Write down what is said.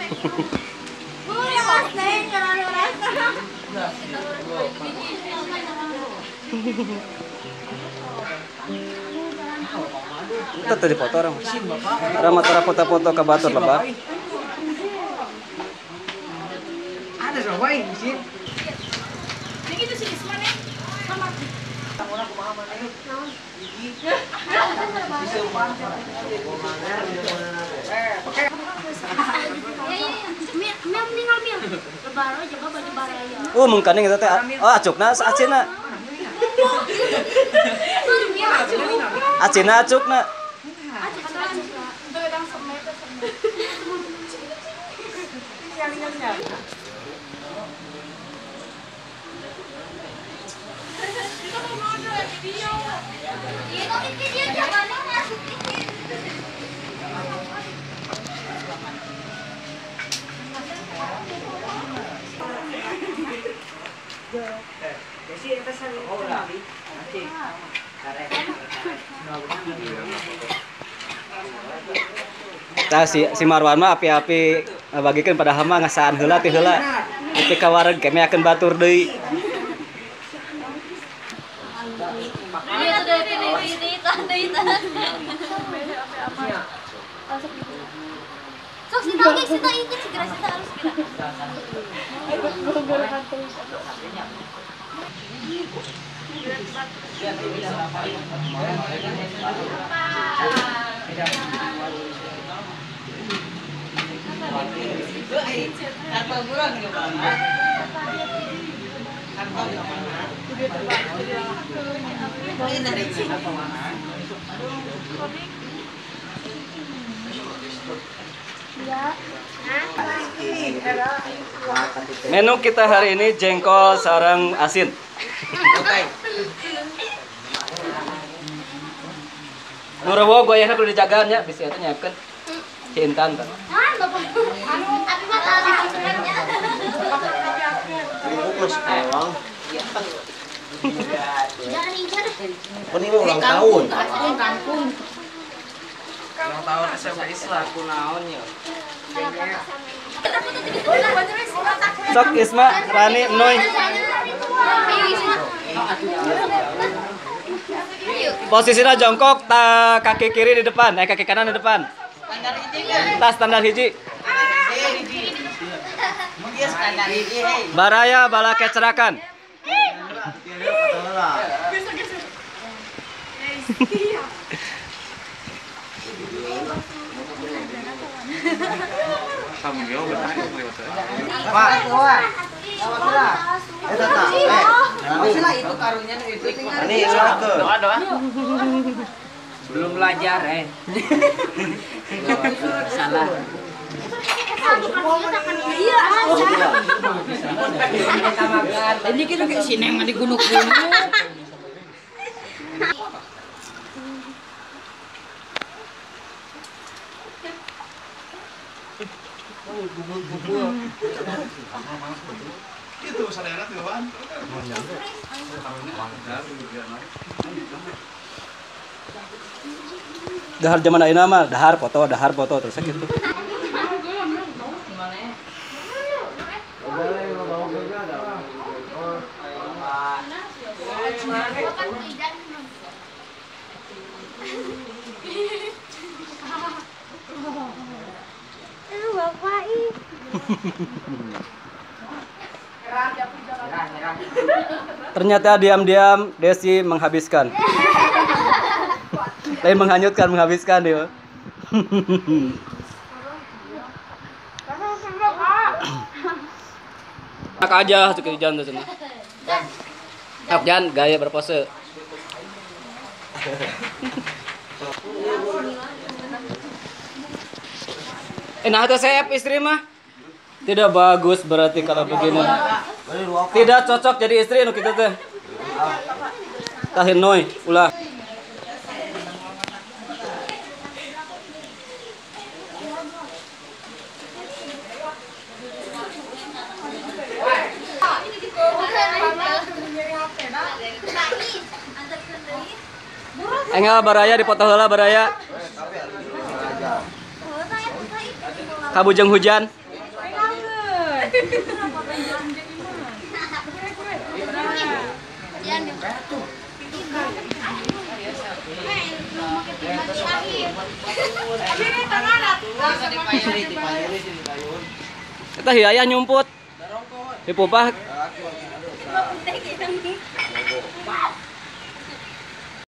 Itu tadi foto orang. Orang mah foto-foto ke batur lebak. Ada sobai sih. Ini itu si Isman ya. Sama. Oh, mungkin itu teh. Oh, acukna acina. Acina acukna. Tah si Marwan mah api-api ngabagikeun padahal mah ngasaan heula ti heula. Ti kawareg kemeakeun batur deui. Menu kita hari ini jengkol sarang asin. Nurewo goyahna kudu dijagaan nya bisi eta nyiapkeun si Intan tah. Ini ulang tahun. Ulang tahun SMP Islam kunaon ya. Sok Isma, Rani, Noy. Posisinya jongkok, kaki kiri di depan, kaki kanan di depan. Tas standar hiji. Baraya bala kecerakan. Belum belajar Salah. Ini kita kayak sinema di gunung-gunung. Itu sadayana tiluan. Dahar zaman ayeuna mah dahar foto terus gitu. Ternyata diam-diam Desi menghabiskan. Lain menghanyutkan, menghabiskan dia. Enak aja cukup jalan tuh sana. Jangan gaya berpose. Nah itu saya istri mah tidak bagus berarti kalau begini. Tidak cocok jadi istri nu kitu teh. Tahin noi ulah. Enggal baraya dipoto heula baraya. Kabujeng hujan. Eta hiayah nyumput. Hipupah.